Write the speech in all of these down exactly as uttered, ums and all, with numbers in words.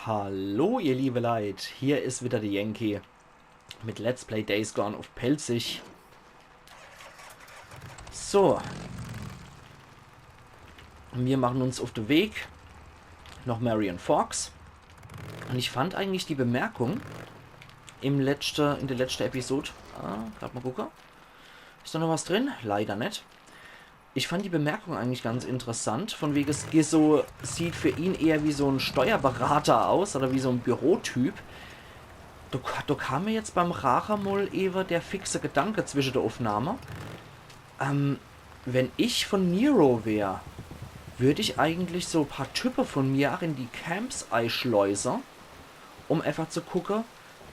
Hallo ihr liebe Leit, hier is wieder de Yankee mit Let's Play Days Gone uff Pälzisch. So. Mir machen uns uff de Weg noch Marion Forks. Un ich fand eigentlich die Bemerkung im letschte, in de letschte Episod. Ah, grad mol gucke. Is do noch was drin? Leider net. Ich fand die Bemerkung eigentlich ganz interessant, von wege Skizzo sieht für ihn eher wie so en Steuerberater aus oder wie so en Bürotyp. Do, ka- do kam mir jetzt beim Rache mol ewe der fixe Gedanke zwische de Uffnahme. Ähm, wenn ich von Nero wär, würd ich eigentlich so paar Type von mir ach in die Camps eischleuse, um einfach zu gucke,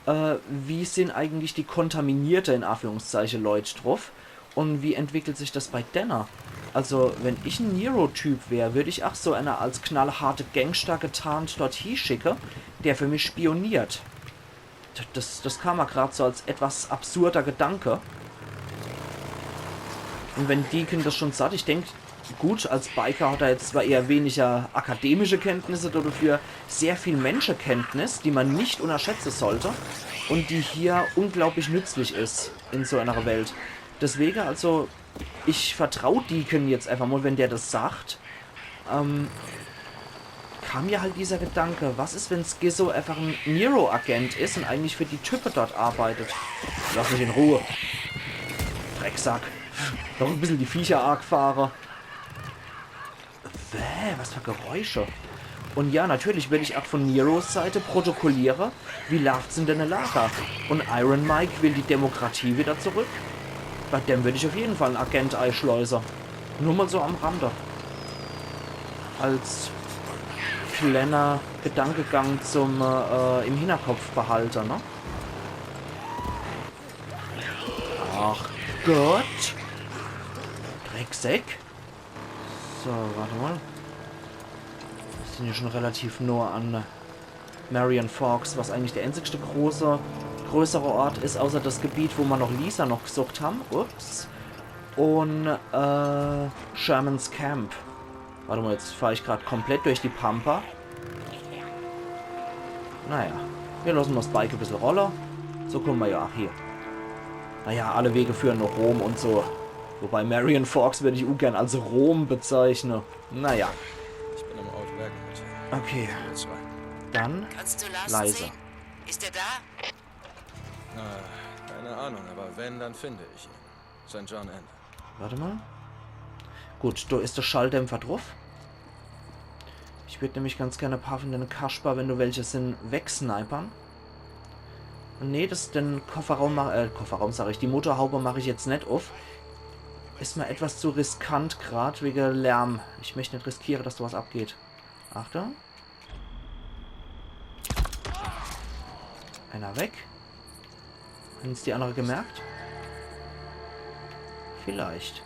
äh, wie sin eigentlich die kontaminierte, in Anführungszeiche, Leit druff un wie entwickelt sich das bei denne? Also, wenn ich en Nero-Typ wär, würd ich ach so ener als knallharte Gangster getarnt dort hieschicke, der für mich spioniert. D- Das, das kam mir grad so als etwas absurder Gedanke. Un wenn Deacon das schon sagt, ich denk, gut, als Biker hat er jetzt zwar eher weniger akademische Kenntnisse, dafür sehr viel Menschekenntnis, die man nicht unterschätze sollte un die hier unglaublich nützlich is in so ener Welt. Deswege, also, ich vertrau Deacon jetzt einfach mol, wenn der das sagt. Ähm, kam mir halt dieser Gedanke, was is, wenn Skizzo einfach en Nero-Agent is un eigentlich für die Type dort arbeitet? Lass mich in Ruhe. Drecksack. Noch e bissel die Viecher aagfahre. Bäh, was für Geräusche. Un ja, natürlich will ich ach von Neros Seite protokolliere, wie lauft's in denne Lager? Un Iron Mike will die Demokratie wieder zurück. Bei dem würd ich uff jeden Fall en Agent eischleuse. Nur mol so am Rande. Als kleiner Gedankegang zum, äh, im Hinterkopf behalte, ne? Ach Gott. Drecksäck. So, wart mol. Mir sin jo schon relativ noh an Marion Forks, was eigentlich der einzigste große, größere Ort is, außer das Gebiet, wo mir noch Lisa noch gesucht ham. Ups. Un, äh, Shermans Camp. Wart mol, jetzt fahr ich grad komplett durch die Pampa. Naja, mir losse mol das Bike e bissel rolle. So kumme mir jo ach hie. Naja, alle Wege führen nach Rom un so. Wobei Marion Forks würd ich ungern als Rom bezeichne. Naja. Ich bin im Outback Hotel. Okay. Jetzt rein. Dann Kannst du Larson leise sehen? Ist er da? Ah, keine Ahnung, aber wenn, dann finde ich ihn. Sankt John Ende. Wart mol. Gut, do is der Schalldämpfer druff. Ich würd nämlich ganz gern e paar von denne Kasper, wenn do welche sin, wegsnipern. Nee, das, den Kofferraum mach, äh, Kofferraum sag ich, die Motorhaube mach ich jetzt net uff. Is mir etwas zu riskant grad wege Lärm. Ich möcht net riskiere, dass do was abgeht. Achtung. Einer weg. Hann's die annere gemerkt? Vielleicht.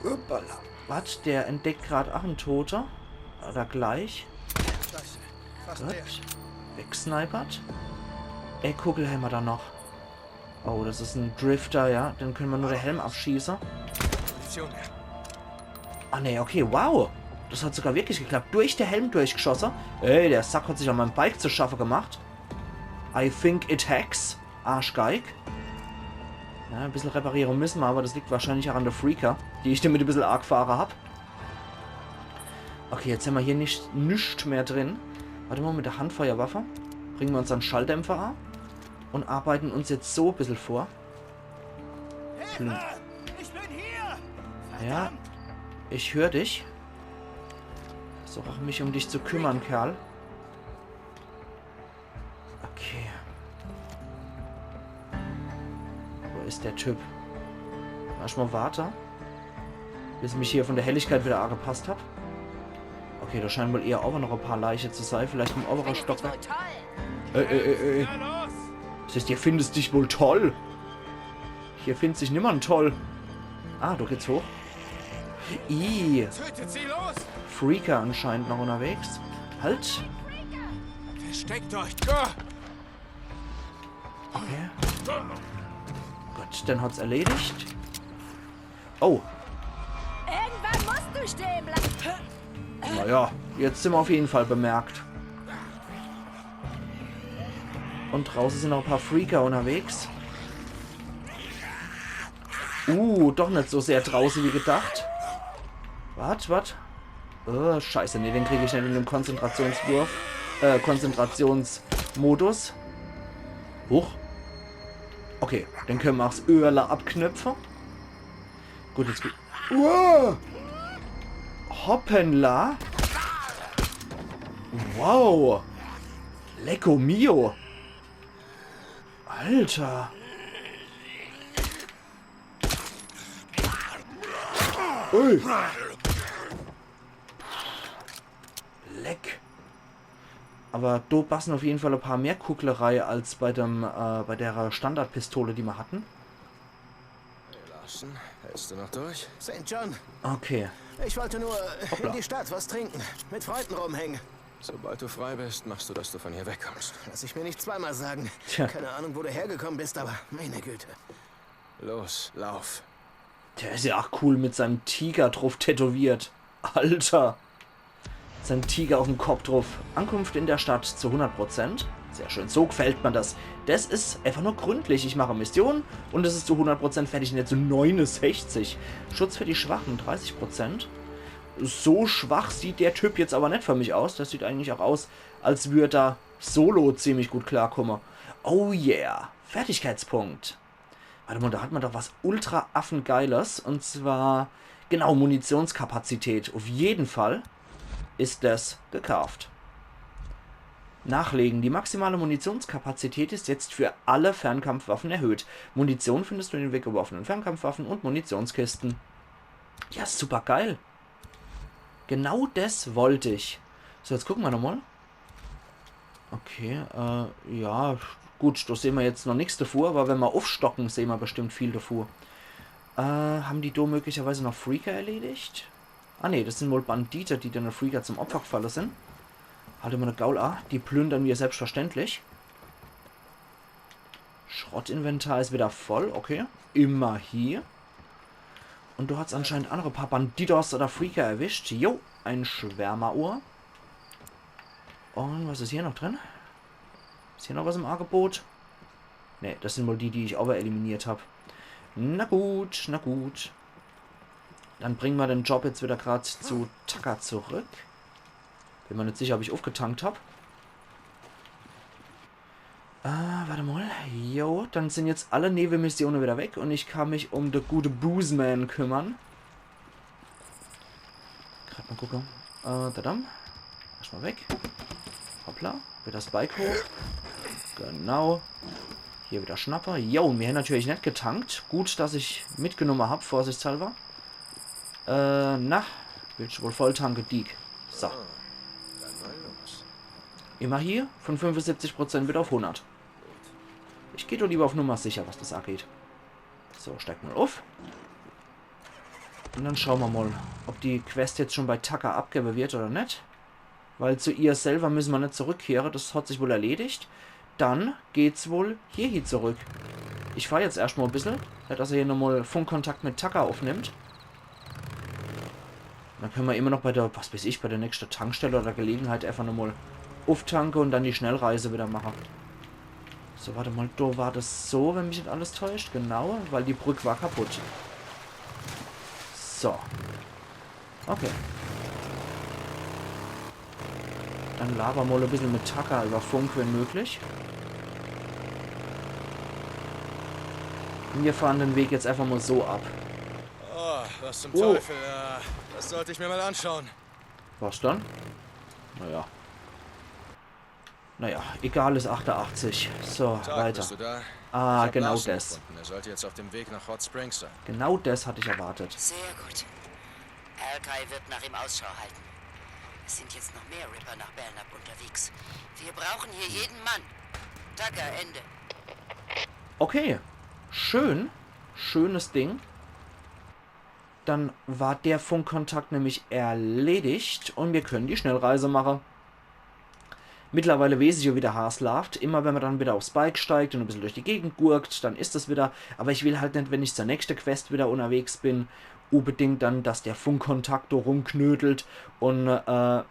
Hoppala. Was? Der entdeckt grad ach en Tote. Oder gleich. Scheiße. Fast leer. Gut. Wegsnipert. Ey, Kugelhelm hat er noch. Oh, das is en Drifter, ja. Den könne mer nur de Helm abschieße. Munition mehr. Ah, nee, okay, wow. Das hat sogar wirklich geklappt. Durch de Helm durchgeschosse. Ey, der Sack hat sich an meim Bike zu schaffe gemacht. I think it hacks. Arschgeig. Ja, e bissel repariere müsse mer, aber das liegt wahrscheinlich ach an de Freaker, die ich damit e bissel aagfahre hab. Okay, jetzt hämmer hier nicht, nix mehr drin. Wart mol, mit de Handfeuerwaffe bringe mer unsern Schalldämpfer an un arbeite uns jetzt so e bissel vor. Hilfe! Ich bin hier! Ja, verdammt! Ich hör dich. Versuch ach mich um dich zu kümmern, Kerl. Okay. Wo is der Typ? Erschmol warte. Bis ich mich hier von de Helligkeit wieder aagepasst hab. Okay, do scheine wohl eher owwe noch e paar Leiche zu sei. Vielleicht im owwere Stockwerk. Ey, ey, ey, ey. Na los! Das heißt, hier findest dich wohl toll. Hier findet sich niemand toll. Ah, do geht's hoch. Ih. Tötet sie, los! Freaker anscheinend noch unterwegs. Halt. Versteckt euch! Ah! Okay. Gut, den hat's erledigt. Oh. Irgendwann musst du stehen bleiben. Naja, jetzt sin mer uff jeden Fall bemerkt. Und drauße sin noch e paar Freaker unterwegs. Uh, doch net so sehr drauße wie gedacht. Wat, wat? Oh, scheiße, nee, den krieg ich net in dem Konzentrationswurf. Äh, Konzentrationsmodus. Huch. Okay, den könne mer ach s Öhrle abknöpfe. Gut, jetzt gut. Uah! Hoppala! Wow! Lecko mio! Alter! Ui! Leck! Aber do passe auf jeden Fall e paar mehr Kugle rei als bei dem, äh, bei der Standardpistole, die mer hatten. Hey, Larson, hältst du noch durch? Saint John, Okay. Ich wollte nur in die Stadt was trinken, mit Freunden rumhängen. Sobald du frei bist, machst du, dass du von hier wegkommst. Lass ich mir nicht zweimal sagen. Tja. Keine Ahnung, wo du hergekommen bist, aber meine Güte. Los, lauf. Der is ja ach cool mit seinem Tiger drauf tätowiert. Alter. Sein Tiger auf'm Kopp drauf. Ankunft in der Stadt zu hundert Prozent. Sehr schön, so gfällt mer das. Das is einfach nur gründlich. Ich mache Mission und es is zu hundert Prozent fertig. Und jetzt so neunundsechzig. Schutz für die Schwachen, dreißig Prozent. So schwach sieht der Typ jetzt aber net für mich aus. Das sieht eigentlich auch aus, als würd er solo ziemlich gut klarkomme. Oh yeah. Fertigkeitspunkt. Warte mal, da hat mer doch was ultra Affengeiles. Und zwar, genau, Munitionskapazität. Auf jeden Fall is das gekauft. Nachlegen. Die maximale Munitionskapazität ist jetzt für alle Fernkampfwaffen erhöht. Munition findest du in den weggeworfenen Fernkampfwaffen und Munitionskisten. Ja, super geil. Genau das wollt ich. So, jetzt gucke mer nochmal. Okay, äh, ja, gut, do sehn mer jetzt noch nix davor, aber wenn mer aufstocke, sehn mer bestimmt viel davor. Äh, haben die do möglicherweise noch Freaker erledigt? Ah nee, das sin wohl Bandite, die den Freaker zum Opfer gefalle sin. Halt immer de Gaul a, die plündern mer selbstverständlich. Schrottinventar is wieder voll, okay. Immerhin. Und du hast anscheinend andere paar Banditos oder Freaker erwischt. Jo, ein Schwärmerohr. Und was is hier noch drin? Is hier noch was im Angebot? Ne, das sin wohl die, die ich aber eliminiert hab. Na gut, na gut. Dann bringe mer den Job jetzt wieder grad zu Tucker zurück. Bin mer net sicher, ob ich aufgetankt hab. Ah, warte mal. Jo, dann sin jetzt alle Nebenmissione wieder weg und ich kann mich um de gute Boozman kümmern. Grad mal gucke. Äh, tadam. Erstmal weg. Hoppla. Wieder das Bike hoch. Genau. Hier wieder Schnapper. Jo, mir hen natürlich net getankt. Gut, dass ich mitgenomme hab, vorsichtshalber. Äh, na. Willst du wohl volltanke, Deek? So. Immer hier. Von fünfundsiebzig Prozent wieder auf hundert. Ich geh doch lieber auf Nummer sicher, was das angeht. So, steig mal auf. Und dann schaue mer mal, ob die Quest jetzt schon bei Tucker abgebe wird oder net. Weil zu ihr selber müsse mer net zurückkehre, das hat sich wohl erledigt. Dann geht's wohl hierhie zurück. Ich fahr jetzt erscht mal e bissel, net dass er hier nochmal Funkkontakt mit Tucker aufnimmt. Dann könne mer immer noch bei der, was weiß ich, bei der nächste Tankstelle oder Gelegenheit einfach nochmal auftanke und dann die Schnellreise wieder mache. So, warte mal, do war das so, wenn mich net alles täuscht. Genau, weil die Brück war kaputt. So. Okay. Dann laber mal e bissel mit Tucker über Funk, wenn möglich. Und wir fahren den Weg jetzt einfach mal so ab. Oh, was zum Teufel? Äh, das sollte ich mir mal anschauen. Was dann? Naja. Naja, egal, is achtundachtzig. So, Tag, weiter. Bist du da? Ah, Ich hab genau Larson das. Gefunden. Er sollte jetzt auf dem Weg nach Hot Springs sein. Genau das hatte ich erwartet. Sehr gut. Alki wird nach ihm Ausschau halten. Es sind jetzt noch mehr Ripper nach Belknap unterwegs. Wir brauchen hier jeden Mann. Tucker, Ende. Okay, schön. Schönes Ding. Dann war der Funkkontakt nämlich erledigt und wir können die Schnellreise mache. Mittlerweile weeß ich ja, wie der Has laaft. Immer wenn man dann wieder aufs Bike steigt und e bissel durch die Gegend gurkt, dann is es wieder. Aber ich will halt net, wenn ich zur nächste Quest wieder unterwegs bin, unbedingt dann, dass der Funkkontakt do rumknödelt und, äh,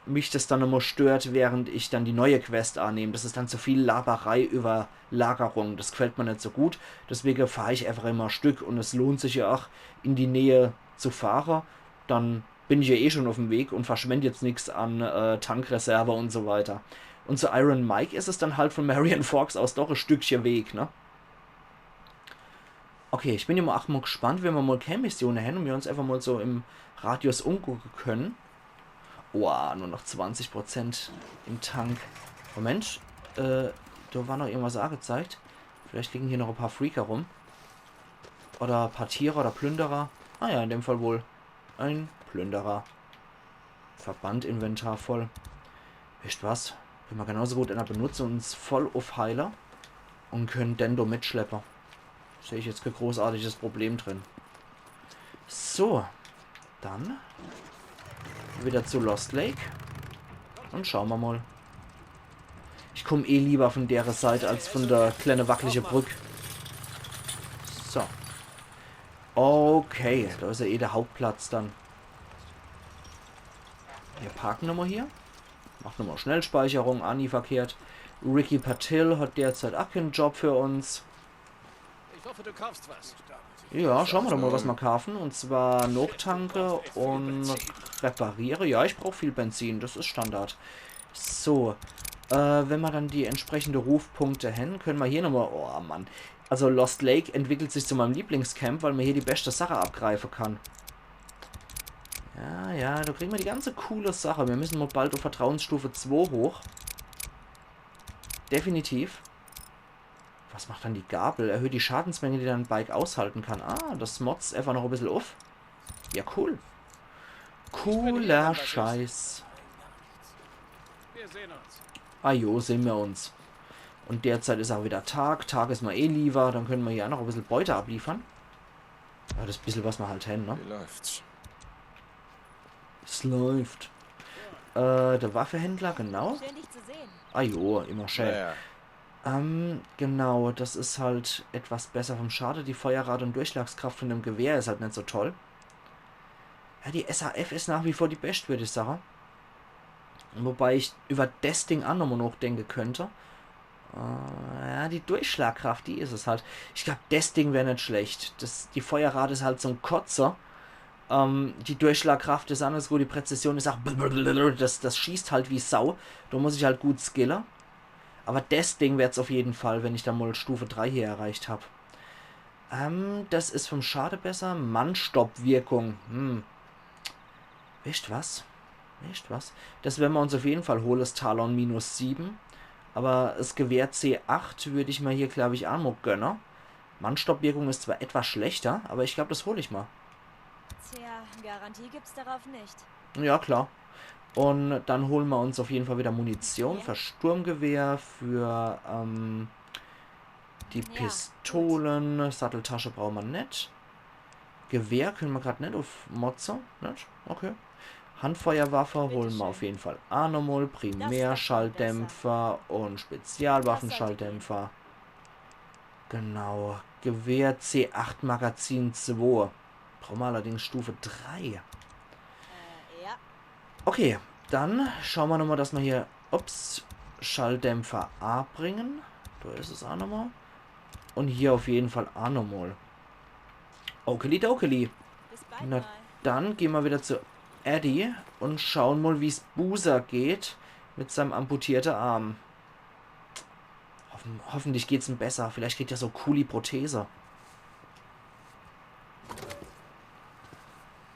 mich das dann immer stört, während ich dann die neue Quest annehme. Das ist dann zu viel Laberei über Lagerung. Das gefällt mir nicht so gut. Deswegen fahre ich einfach immer ein Stück und es lohnt sich ja auch, in die Nähe zu fahren. Dann bin ich ja eh schon auf dem Weg und verschwende jetzt nichts an äh, Tankreserve und so weiter. Und zu Iron Mike ist es dann halt von Marion Forks aus doch ein Stückchen Weg, ne? Okay, ich bin ja mal ach mal gespannt, wenn wir mal keine Mission haben und wir uns einfach mal so im Radius umgucken können. Oha, nur noch zwanzig Prozent im Tank. Moment, äh, da war noch irgendwas angezeigt. Vielleicht liegen hier noch ein paar Freaker rum. Oder ein paar Tiere oder Plünderer. Ah ja, in dem Fall wohl ein Plünderer. Verbandinventar voll. Wisst was? Können wir genauso gut einer benutzen und uns voll aufheile. Und können den do mitschleppen. Sehe ich jetzt kein großartiges Problem drin. So. Dann wieder zu Lost Lake. Und schauen wir mal. Ich komm eh lieber von der Seite als von der kleine wackelige Brück. So. Okay, da ist ja eh der Hauptplatz dann. Wir parken nochmal hier. Macht nochmal Schnellspeicherung, ah, nie verkehrt. Ricky Patil hat derzeit auch keinen Job für uns. Ich hoffe, du kaufst was. Ja, schauen wir doch mal, was wir kaufen. Und zwar Nottanke und repariere. Ja, ich brauche viel Benzin, das ist Standard. So, äh, wenn wir dann die entsprechende Rufpunkte haben, können wir hier nochmal. Oh Mann. Also Lost Lake entwickelt sich zu meinem Lieblingscamp, weil man hier die beste Sache abgreifen kann. Ja, ja, da kriegen wir die ganze coole Sache. Wir müssen mal bald auf Vertrauensstufe zwei hoch. Definitiv. Was macht dann die Gabel? Erhöht die Schadensmenge, die dein Bike aushalten kann. Ah, das motzt einfach noch ein bisschen auf. Ja, cool. Cooler Scheiß. Wir sehen uns. Ah jo, sehen wir uns. Und derzeit ist auch wieder Tag. Tag ist mal eh lieber. Dann können wir hier auch noch ein bisschen Beute abliefern. Ja, das bisschen, was wir halt haben, ne? Wie läuft's? Es läuft. Äh, der Waffehändler, genau. Schön, dich zu sehen. Ah jo, immer schön. Naja, Ähm, genau, das ist halt etwas besser vom Schade. Die Feuerrate und Durchschlagskraft von dem Gewehr ist halt nicht so toll. Ja, die S A F ist nach wie vor die best, würde ich sagen. Wobei ich über das Ding auch nochmal nachdenken könnte. Äh, ja, die Durchschlagkraft, die ist es halt. Ich glaube, das Ding wäre nicht schlecht. Das, die Feuerrate ist halt so ein Kotzer. Ähm, die Durchschlagkraft ist anders gut, die Präzision ist auch. Das, das schießt halt wie Sau. Da muss ich halt gut skillen. Aber das Ding wird's auf jeden Fall, wenn ich dann mal Stufe drei hier erreicht hab. Ähm, das ist vom Schade besser. Mannstoppwirkung. Hm. Wisst was? Wisst was? Das werden wir uns auf jeden Fall holen, das Talon minus sieben. Aber das Gewehr C acht würde ich mir hier, glaube ich, auch mal gönnen. Mannstoppwirkung ist zwar etwas schlechter, aber ich glaube, das hole ich mal. Tja, Garantie gibt's darauf nicht. Ja, klar. Und dann holen wir uns auf jeden Fall wieder Munition für Sturmgewehr, für ähm, die Ja, Pistolen. Satteltasche brauchen wir nicht. Gewehr können wir gerade nicht auf Motze, nicht? Okay. Handfeuerwaffe holen wir auf jeden Fall auch nochmal. Primärschalldämpfer und Spezialwaffenschalldämpfer. Genau. Gewehr C acht Magazin zwei. Brauchen wir allerdings Stufe drei. Äh, ja. Okay, dann schauen wir nochmal, dass wir hier, ups, Schalldämpfer A bringen. Da ist es auch nochmal. Und hier auf jeden Fall auch nochmal. Okeli dokeli. Bis bald Na, mal. dann gehen wir wieder zu Eddie und schauen mal, wie's Boozer geht mit seinem amputierten Arm. Hoffen, hoffentlich geht's ihm besser. Vielleicht kriegt er so coole Prothese.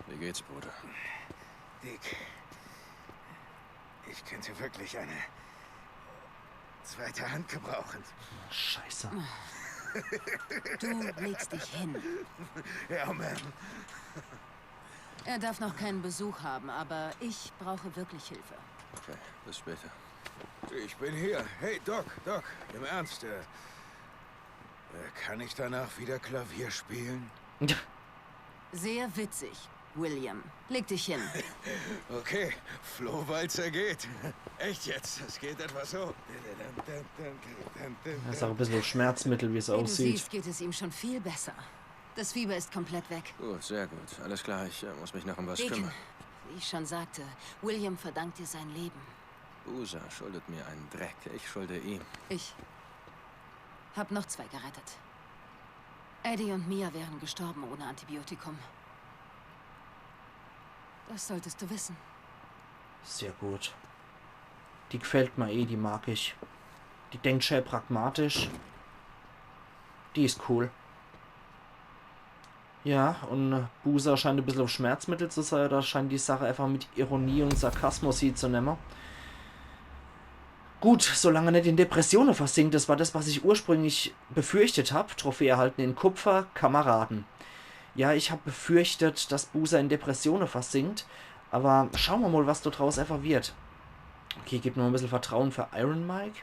Wie geht's, Bruder? Dick, ich könnte wirklich eine zweite Hand gebrauchen. Scheiße. Du legst dich hin. Ja, Ma'am. Er darf noch keinen Besuch haben, aber ich brauche wirklich Hilfe. Okay, bis später. Ich bin hier. Hey, Doc, Doc, im Ernst. Äh, äh, kann ich danach wieder Klavier spielen? Sehr witzig, William. Leg dich hin. Okay, Flohwalzer geht. Echt jetzt? Es geht etwa so. Das ist auch ein bisschen Schmerzmittel, wie es Wie du aussieht. Siehst, geht es ihm schon viel besser. Das Fieber ist komplett weg. Gut, sehr gut. Alles klar, ich äh, muss mich noch um was Deacon, kümmern. Wie ich schon sagte, William verdankt dir sein Leben. Boozer schuldet mir einen Dreck. Ich schulde ihm. Ich hab noch zwei gerettet. Eddie und Mia wären gestorben ohne Antibiotikum. Das solltest du wissen. Sehr gut. Die gefällt mir eh, die mag ich. Die denkt schä pragmatisch. Die is cool. Ja, und Boozer scheint e bissel auf Schmerzmittel zu sein, oder scheint die Sache einfach mit Ironie und Sarkasmus hiezunehmen. Gut, solange er net in Depressione versinkt, das war das, was ich ursprünglich befürchtet hab. Trophäe erhalten in Kupfer, Kameraden. Ja, ich hab befürchtet, dass Boozer in Depressione versinkt, aber schaue mer mal, was do draus einfach wird. Okay, gibt noch e bissel Vertrauen für Iron Mike.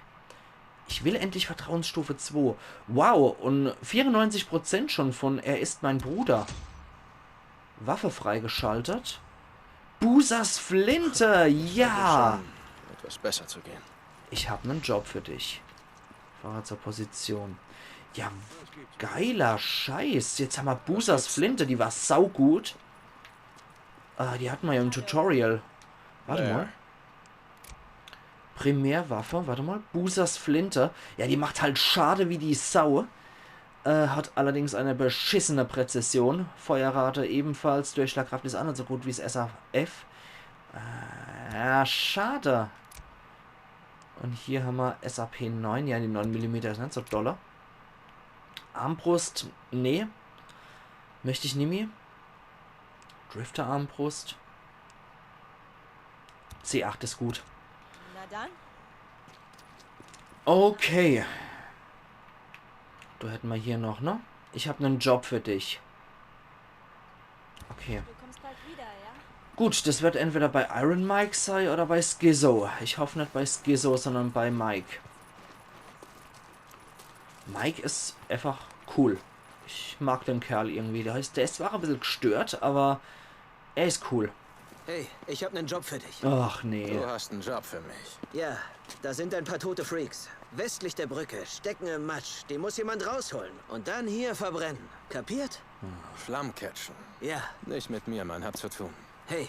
Ich will endlich Vertrauensstufe zwei. Wow, und vierundneunzig Prozent schon von Er ist mein Bruder. Waffe freigeschaltet. Boozers Flinte, ja. Schon etwas besser zu gehen. Ich hab nen Job für dich. Fahre zur Position. Ja, geiler Scheiß. Jetzt hammer Boozers Flinte, die war saugut. Ah, die hatten wir ja im Tutorial. Warte mal. Primärwaffe, warte mal. Boozers Flinte. Ja, die macht halt Schade wie die Sau. Äh, hat allerdings eine beschissene Präzision. Feuerrate ebenfalls. Durchschlagkraft is auch net so gut wie's S A F. Äh, ja, schade. Und hier hammer S A P neun. Ja, die neun Millimeter is net so dolle. Armbrust, nee. Möcht ich nimmi. Drifter-Armbrust. C acht is gut. Na dann. Okay. Do hätten mer hier noch, ne? Ich hab nen Job für dich. Okay. Du kommst bald wieder, ja? Gut, das wird entweder bei Iron Mike sei oder bei Skizzo. Ich hoff net bei Skizzo, sondern bei Mike. Mike is einfach cool. Ich mag den Kerl irgendwie. Der is, der is zwar e bissel gestört, aber er is cool. Hey, ich hab nen Job für dich. Ach nee. Du hast einen Job für mich. Ja, da sind ein paar tote Freaks. Westlich der Brücke, stecken im Matsch. Die muss jemand rausholen. Und dann hier verbrennen. Kapiert? Flammcatchen. Ja. Nicht mit mir, Mann. Hab zu tun. Hey,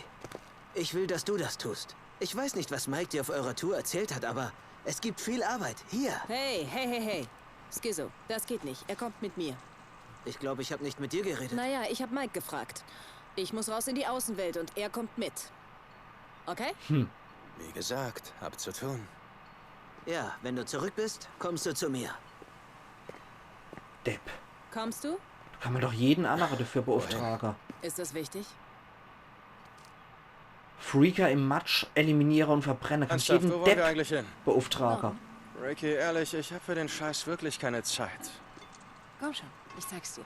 ich will, dass du das tust. Ich weiß nicht, was Mike dir auf eurer Tour erzählt hat, aber es gibt viel Arbeit. Hier. Hey, hey, hey, hey. Skizzo, das geht nicht. Er kommt mit mir. Ich glaube, ich habe nicht mit dir geredet. Naja, ich hab Mike gefragt. Ich muss raus in die Außenwelt und er kommt mit. Okay? Wie gesagt, hab zu tun. Ja, wenn du zurück bist, kommst du zu mir. Depp. Kommst du? Do kann mer doch jeden annere dafür beauftrage. Ist das wichtig? Freaker im Matsch eliminiere und verbrenne. Kannst Ernsthaft, jeden wo wollen wir Depp eigentlich hin? beauftrage. Ricky, ehrlich, ich hab für den Scheiß wirklich keine Zeit. Komm schon, ich zeig's dir.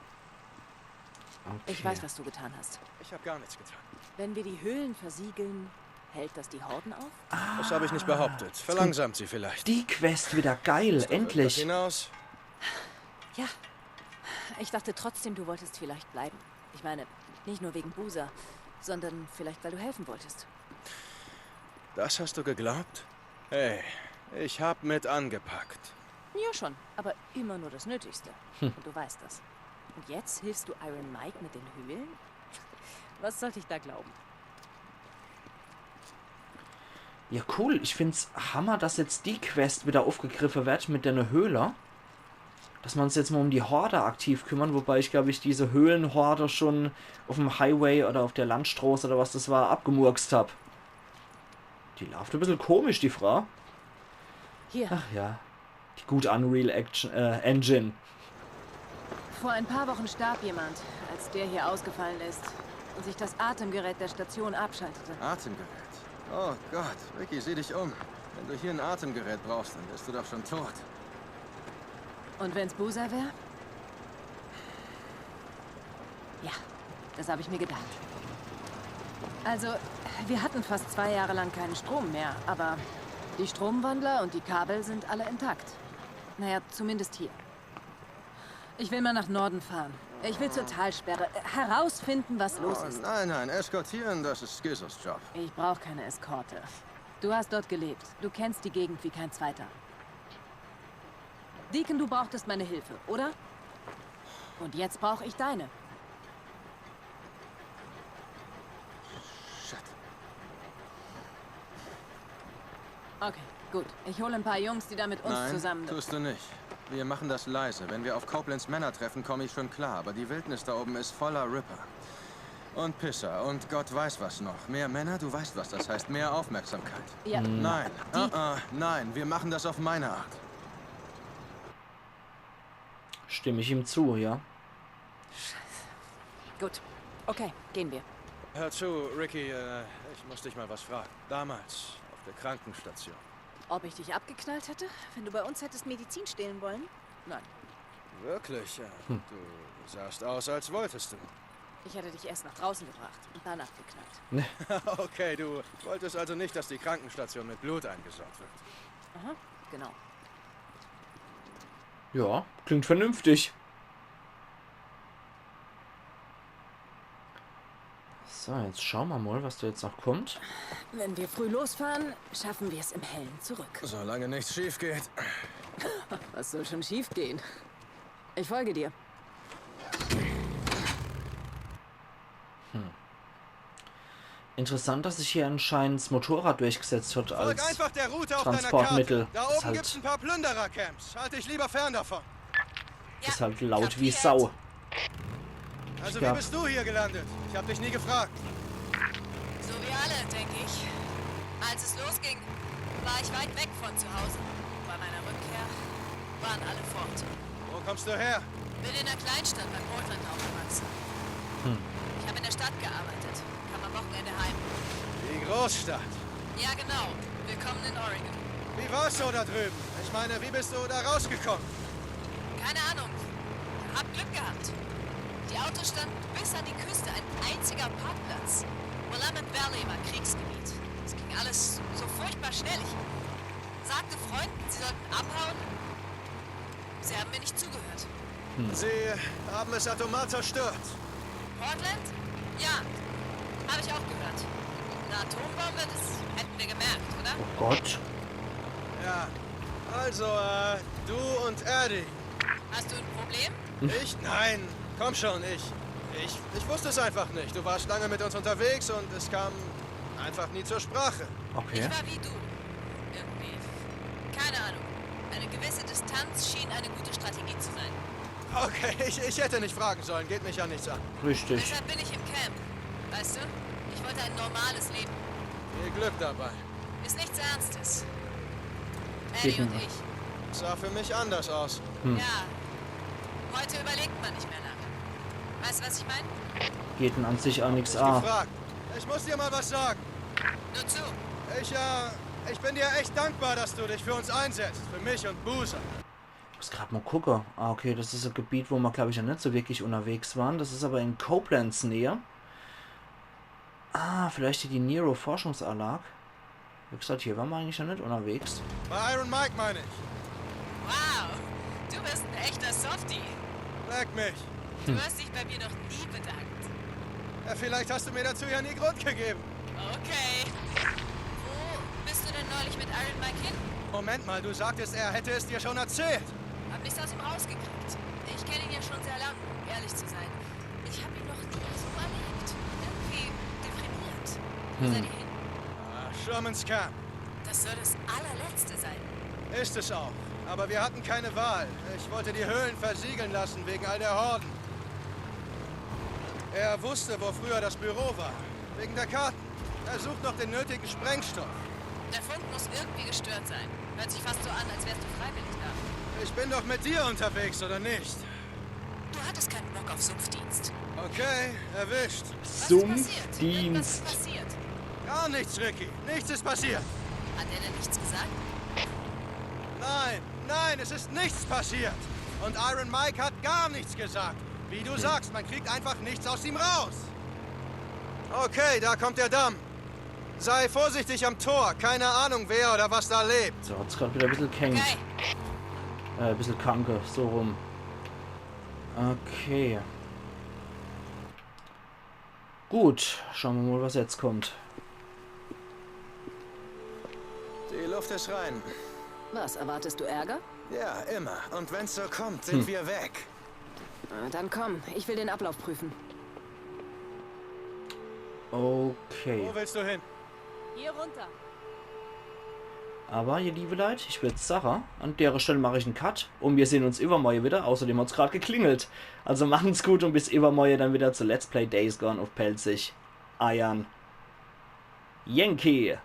Okay. Ich weiß, was du getan hast. Ich hab gar nichts getan. Wenn wir die Höhlen versiegeln, hält das die Horden auf? Das habe ich nicht behauptet. Verlangsamt sie vielleicht. Die Quest wieder geil, Das endlich. Hinaus. Ja. Ich dachte trotzdem, du wolltest vielleicht bleiben. Ich meine, nicht nur wegen Boozer, sondern vielleicht, weil du helfen wolltest. Das hast du geglaubt? Hey, ich hab mit angepackt. Ja schon, aber immer nur das Nötigste. Und du weißt das. Und jetzt hilfst du Iron Mike mit den Höhlen? Was sollte ich da glauben? Ja, cool. Ich find's Hammer, dass jetzt die Quest wieder aufgegriffe wird mit der Höhle. Dass mer uns jetzt mal um die Horde aktiv kümmern, wobei ich, glaub ich, diese Höhlenhorde schon auf dem Highway oder auf der Landstroß oder was das war, abgemurkst hab. Die lauft e bissel komisch, die Frau. Hier, Ach ja. Die gut Unreal Action, äh, Engine. Vor ein paar Wochen starb jemand, als der hier ausgefallen ist und sich das Atemgerät der Station abschaltete. Atemgerät. Oh Gott, Ricky, sieh dich um. Wenn du hier ein Atemgerät brauchst, dann wärst du doch schon tot. Und wenn's Boozer wäre? Ja, das habe ich mir gedacht. Also, wir hatten fast zwei Jahre lang keinen Strom mehr, aber die Stromwandler und die Kabel sind alle intakt. Naja, zumindest hier. Ich will mal nach Norden fahren. Ich will zur Talsperre, äh, herausfinden, was los Oh, ist. Nein, nein, eskortieren, das ist Skizzos Job. Ich brauche keine Eskorte. Du hast dort gelebt. Du kennst die Gegend wie kein zweiter. Deacon, du brauchtest meine Hilfe, oder? Und jetzt brauche ich deine. Shit. Okay, gut. Ich hole ein paar Jungs, die da mit uns Nein, zusammen. Tust du nicht. Wir machen das leise. Wenn wir auf Copelands Männer treffen, komme ich schon klar. Aber die Wildnis da oben ist voller Ripper. Und Pisser. Und Gott weiß was noch. Mehr Männer, du weißt, was das heißt. Mehr Aufmerksamkeit. Ja. Nein. Uh -uh, nein, wir machen das auf meine Art. Stimme ich ihm zu, ja. Gut. Okay, gehen wir. Hör zu, Ricky, äh, ich muss dich mal was fragen. Damals, auf der Krankenstation. Ob ich dich abgeknallt hätte, wenn du bei uns hättest Medizin stehlen wollen? Nein. Wirklich? Ja. Du sahst aus, als wolltest du. Ich hätte dich erst nach draußen gebracht und dann abgeknallt. Okay, du wolltest also nicht, dass die Krankenstation mit Blut eingesaut wird. Aha, genau. Ja, klingt vernünftig. So, jetzt schauen wir mal, was da jetzt noch kommt. Wenn wir früh losfahren, schaffen wir es im Hellen zurück. Solange nichts schief geht. Was soll schon schief gehen? Ich folge dir. Interessant, dass sich hier anscheinend das Motorrad durchgesetzt hat Folg als einfach der Route auf deiner Transportmittel. Karte. Da Ist oben halt- gibt's ein paar Plünderer-Camps. Halt dich lieber fern davon. Ist halt laut wie Sau. Also Ja. Wie bist du hier gelandet? Ich hab dich nie gefragt. So wie alle, denke ich. Als es losging, war ich weit weg von zu Hause. Bei meiner Rückkehr waren alle fort. Wo kommst du her? Bin in der Kleinstadt bei Portland aufgewachsen. Ich habe in der Stadt gearbeitet, kam am Wochenende heim. Die Großstadt. Ja, genau. Willkommen in Oregon. Wie war's so da drüben? Ich meine, wie bist du da rausgekommen? Keine Ahnung. Hab Glück gehabt. Die Autos standen bis an die Küste, ein einziger Parkplatz. Willamette Valley war Kriegsgebiet. Es ging alles so furchtbar schnell. Ich sagte Freunden, sie sollten abhauen. Sie haben mir nicht zugehört. Sie haben es atomar zerstört. Portland? Ja, habe ich auch gehört. Eine Atombombe, das hätten wir gemerkt, oder? Gott. Ja. Also, äh, du und Eddie. Hast du ein Problem? Ich? Nein. Komm schon, ich. Ich, ich wusste es einfach nicht. Du warst lange mit uns unterwegs und es kam einfach nie zur Sprache. Okay. Ich war wie du. Irgendwie. Keine Ahnung. Eine gewisse Distanz schien eine gute Strategie zu sein. Okay, ich, ich hätte nicht fragen sollen. Geht mich ja nichts an. Richtig. Deshalb bin ich im Camp. Weißt du? Ich wollte ein normales Leben. Viel Glück dabei. Ist nichts Ernstes. Geht Eddie und nicht. Ich. Sah für mich anders aus. Ja. Heute überlegt man nicht mehr lange. Weißt du, was ich meine? Geht denn an sich auch nichts Ich an. Gefragt. Ich muss dir mal was sagen. Nur zu. Ich, äh, ich bin dir echt dankbar, dass du dich für uns einsetzt. Für mich und Boozer. Muss grad mal gucken. Ah, okay, das ist ein Gebiet, wo wir, glaube ich, ja nicht so wirklich unterwegs waren. Das ist aber in Copelands Nähe. Ah, vielleicht hier die Nero-Forschungsanlag. Wie gesagt, hier waren wir eigentlich noch nicht unterwegs. Bei Iron Mike meine ich. Wow, du bist ein echter Softie. Leck mich. Du hast dich bei mir noch nie bedankt. Ja, vielleicht hast du mir dazu ja nie Grund gegeben. Okay. Wo bist du denn neulich mit Iron Mike hin? Moment mal, du sagtest, er hätte es dir schon erzählt. Hab nichts aus ihm rausgekriegt. Ich kenne ihn ja schon sehr lang, um ehrlich zu sein. Ich habe ihn noch nie so erlebt. Irgendwie deprimiert. Wo seid ihr hin? Ah, Shermans Camp. Das soll das allerletzte sein. Ist es auch. Aber wir hatten keine Wahl. Ich wollte die Höhlen versiegeln lassen wegen all der Horden. Er wusste, wo früher das Büro war. Wegen der Karten. Er sucht noch den nötigen Sprengstoff. Der Fund muss irgendwie gestört sein. Hört sich fast so an, als wärst du freiwillig da. Ich bin doch mit dir unterwegs, oder nicht? Du hattest keinen Bock auf Sumpfdienst. Okay, erwischt. Was ist passiert? Irgendwas ist Sumpfdienst. Passiert. Gar nichts, Ricky. Nichts ist passiert. Hat er denn nichts gesagt? Nein, nein, es ist nichts passiert. Und Iron Mike hat gar nichts gesagt. Wie du sagst, man kriegt einfach nichts aus ihm raus. Okay, da kommt der Damm. Sei vorsichtig am Tor. Keine Ahnung, wer oder was da lebt. So, hat's grad wieder ein bisschen gehängt. Okay. Äh, ein bisschen kanke, so rum. Okay. Gut, schauen wir mal, was jetzt kommt. Die Luft ist rein. Was, erwartest du Ärger? Ja, immer. Und wenn's so kommt, sind wir weg. Na, dann komm, ich will den Ablauf prüfen. Okay. Wo willst du hin? Hier runter. Aber, ihr liebe Leit, ich würd sache, an dere Stell mach ich en Cut und wir sehn uns iwwermorje wieder. Außerdem hat's grad geklingelt. Also machen's gut und bis iwwermorje dann wieder zu Let's Play Days Gone uff Pälzisch. Eiern Yankee.